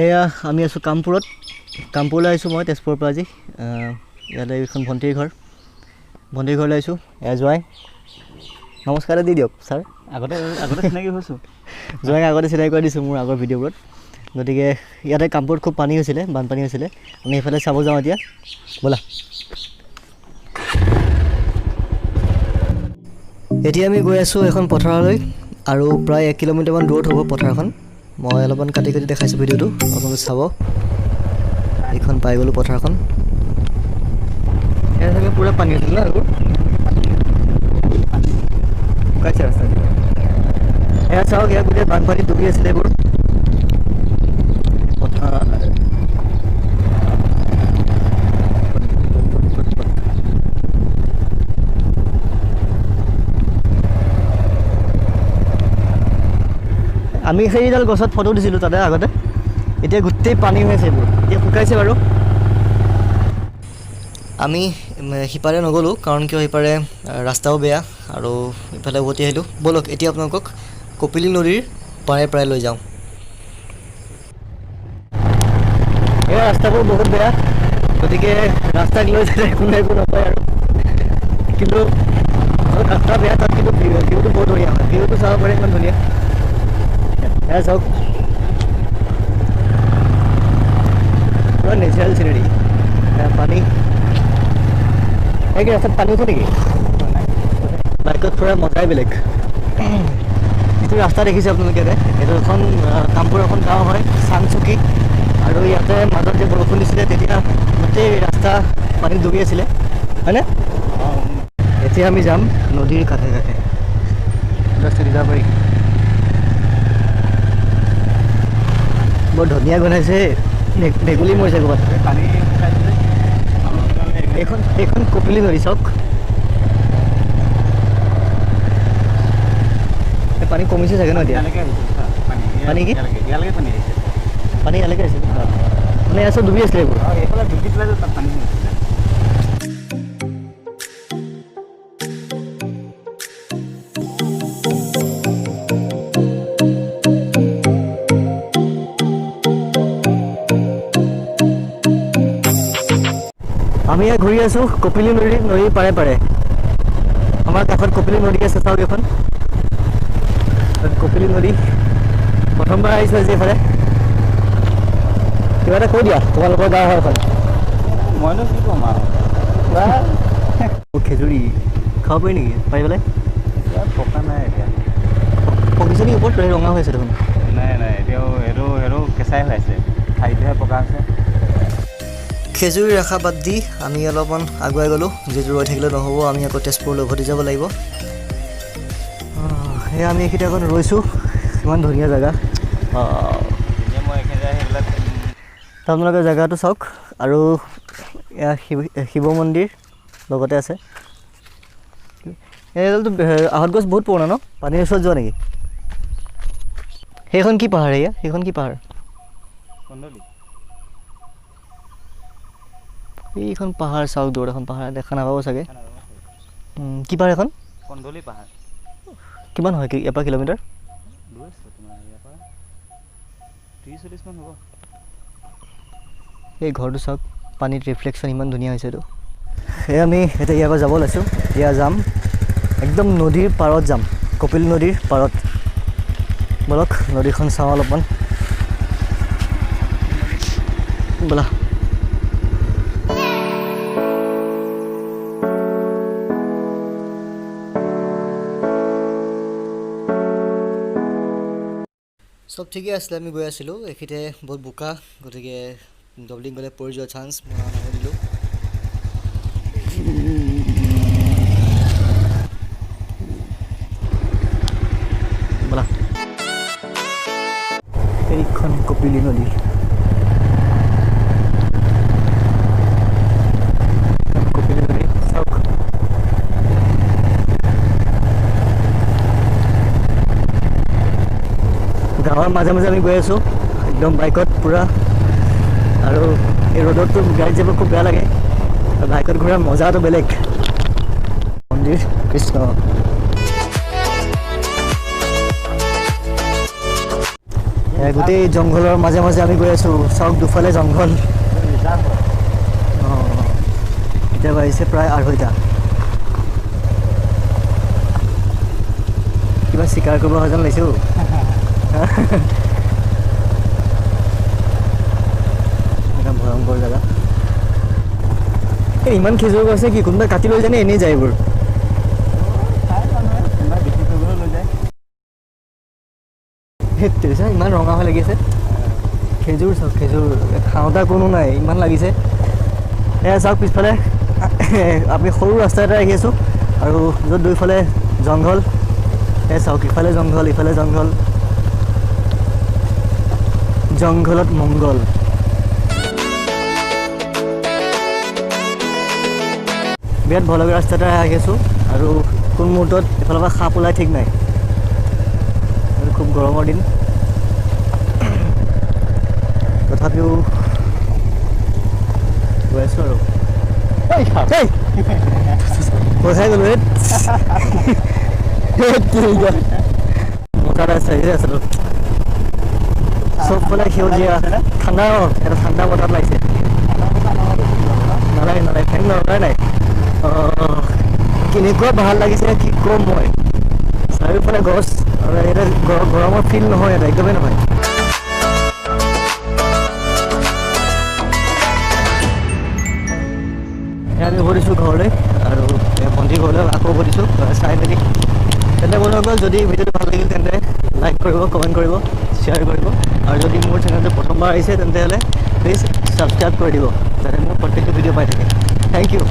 এয়া আমি আছোঁ কামপুৰত। কামপুৰলৈ আহিছোঁ মই তেজপুৰৰ পৰা আজি। ইয়াতে এইখন ভণ্টিৰ ঘৰ, ভণ্টিৰ ঘৰলৈ আহিছোঁ। এয়া জোঁৱাই, নমস্কাৰ দি দিয়ক ছাৰ। আগতে আগতে চিনাকি হৈছোঁ, জোঁৱাইক আগতে চিনাকি কৰি দিছোঁ মোৰ আগৰ ভিডিঅ'বোৰত। গতিকে ইয়াতে কামপুৰত খুব পানী হৈছিলে, বানপানী হৈছিলে, আমি এইফালে চাব যাওঁ এতিয়া, ব'লা। এতিয়া আমি গৈ আছোঁ এখন পথাৰলৈ আৰু প্ৰায় 1 কিলোমিটাৰমান দূৰত হ'ব পথাৰখন। মই অলপমান কাটি কাটি দেখাইছোঁ ভিডিঅ'টো, আপোনালোকে চাব। এইখন পাই গ'লোঁ পথাৰখন। ইয়াত চাগে পূৰা পানী হৈছিল ন, এইবোৰ শুকাইছে ৰাস্তা। এয়া চাওক, ইয়াত গোটেই বানপানীত ডুবি আছিলে এইবোৰ পথাৰ। আমি সেইডাল গছত ফটো দিছিলোঁ তাতে আগতে, এতিয়া গোটেই পানী হৈ আছে এইবোৰ, এতিয়া শুকাইছে বাৰু। আমি সিপাৰে নগ'লোঁ, কাৰণ কিয় সিপাৰে ৰাস্তাও বেয়া আৰু ইফালে উভতি আহিলোঁ। ব'লক এতিয়া আপোনালোকক কপিলী নদীৰ পাৰে পাৰে লৈ যাওঁ। এই ৰাস্তাবোৰ বহুত বেয়া, গতিকে ৰাস্তাক লৈ যাতে কোনো একো নকয় আৰু। কিন্তু ৰাস্তা বেয়া তাত, কিন্তু ভিউটো বহুত ধুনীয়া হয়, ভিউটো চাব পাৰে ইমান ধুনীয়া। এয়া চাওক, পূৰা নেচাৰেল চিনেৰী। পানী, এই ৰাস্তাত পানী উঠে নেকি? বাইকত ফুৰাৰ মজাই বেলেগ। যিটো ৰাস্তা দেখিছে আপোনালোকে, এইটো এখন কামপুৰ এখন গাঁও হয়, চাংচুকি। আৰু ইয়াতে মাজত যে বৰষুণ দিছিলে তেতিয়া গোটেই ৰাস্তা পানীত ডুবি আছিলে, হয়নে? এতিয়া আমি যাম নদীৰ কাষে কাষে, ৰাস্তা দি যাব পাৰি। বৰ ধুনীয়া গোন্ধাইছে, ভেকুলী মৰিছে ক'ৰবাত। এইখন এইখন কপিলী নদী চাওক। পানী কমিছে চাগে ন এতিয়া? পানী কি পানী ইয়ালৈকে আহিছে, মানে ইয়াত চব ডুবি আছিলে এইবোৰ। আমি ইয়াত ঘূৰি আছোঁ কপিলী নদীৰ নদীৰ পাৰে পাৰে। আমাৰ কাষত কপিলী নদী আছে, চাওক এইখন কপিলী নদী। প্ৰথমবাৰ আহিছোঁ আজি এইফালে। কিবা এটা কৈ দিয়া, তোমালোকৰ গাঁও হয় এইখন। মইনো কি ক'ম আৰু, খেজুৰি খাব পাৰি নেকি? পাৰি পেলাই পকা নাই এতিয়া, পকিছে নেকি? ওপৰত ৰঙা হৈ আছে দেখোন। নাই নাই, এতিয়াও সেইটো সেইটো কেঁচাই হৈ আছে, ঠাইটোহে পকা আছে। খেজুৰি আশা বাদ দি আমি অলপমান আগুৱাই গ'লোঁ, যিহেতু ৰৈ থাকিলে নহ'ব, আমি আকৌ তেজপুৰলৈ উভতি যাব লাগিব। সেয়া আমি এইখিনিতে অকণ ৰৈছোঁ, ইমান ধুনীয়া জেগা। আপোনালোকে জেগাটো চাওক। আৰু এয়া শিৱ মন্দিৰ লগতে আছে। এইডালতো আহঁত গছ বহুত পুৰণা ন? পানীৰ ওচৰত যোৱা নেকি? সেইখন কি পাহাৰ? এয়া সেইখন কি পাহাৰ? এইখন পাহাৰ চাওক, দূৰত এখন পাহাৰ দেখা নাপাব চাগে। কি পাহাৰ এখন? কন্দলি পাহাৰ। কিমান হয় ইয়াৰ পৰা কিলোমিটাৰ? এই ঘৰটো চাওক, পানীত ৰিফ্লেকশ্যন ইমান ধুনীয়া হৈছে এইটো। সেয়ে আমি এতিয়া ইয়াৰ পৰা যাব ওলাইছোঁ। এতিয়া যাম একদম নদীৰ পাৰত যাম, কপিল নদীৰ পাৰত। ব'লক নদীখন চাওঁ অলপমান, ব'লা। চব ঠিকে আছিলে, আমি গৈ আছিলোঁ। এইখিনিতে বহুত বোকা, গতিকে ডবলিং গ'লে পৰি যোৱাৰ চান্স, মই নামি দিলোঁ। ব'লা, এইখন কপিলী নদী। কপিলী নদী চাওক। গাঁৱৰ মাজে মাজে আমি গৈ আছোঁ একদম বাইকত পূৰা। আৰু এই ৰ'দততো গাড়ীত যাব খুব বেয়া লাগে, বাইকত ঘূৰাৰ মজাটো বেলেগ। মন্দিৰ কৃষ্ণ। গোটেই জংঘলৰ মাজে মাজে আমি গৈ আছোঁ। চাওক, দুফালে জংঘল। অঁ, এতিয়া বাজিছে প্ৰায় 2:30। কিবা চিকাৰ কৰিব অহা যেন লাগিছে। এটা ভয়ংকৰ জেগা। এই ইমান খেজুৰ গছে কি কোনোবাই কাটি লৈ যায় নে এনেই যায় এইবোৰ? সেইটো ইমান ৰঙা হৈ লাগি আছে খেজুৰ। চাওক খেজুৰ, খাওঁতা কোনো নাই, ইমান লাগিছে। এয়া চাওক পিছফালে আমি সৰু ৰাস্তা এটা আহি আছোঁ আৰু য'ত দুইফালে জংঘল। এয়া চাওক, ইফালে জংঘল, ইফালে জংঘল, জংঘলত মংগল। বিৰাট ভয় লগা ৰাস্তা এটা আহি আছোঁ আৰু কোন মুহূৰ্তত এইফালৰ পৰা সাপ ওলাই ঠিক নাই। আৰু খুব গৰমৰ দিন, তথাপিও গৈ আছোঁ আৰু। ভয় গ'লো। মজা আছে ৰাস্তাটো, চবফালে সেউজীয়া, ঠাণ্ডা। এটা ঠাণ্ডা বতাহ লাগিছে। নালাগে নালাগে, ফেন দৰকাৰ নাই। কেনেকুৱা ভাল লাগিছে কি ক'ম মই। চাৰিওফালে গছ আৰু ইয়াতে গৰমৰ ফিল নহয়, ইয়াতে একদমেই নহয়। আমি উভতিছোঁ ঘৰলৈ আৰু ভণ্টিৰ ঘৰলৈ আকৌ উভতিছোঁ চাই মেলি। তেন্তে বন্ধুসকল, যদি ভিডিঅ'টো ভাল লাগিল তেন্তে লাইক কৰিব, কমেণ্ট কৰিব, শ্বেয়াৰ কৰিব আৰু যদি মোৰ চেনেলটো প্ৰথমবাৰ আহিছে তেন্তে হ'লে প্লিজ ছাবস্ক্ৰাইব কৰি দিব, যাতে মোৰ প্ৰত্যেকটো ভিডিঅ' পাই থাকে। Thank you.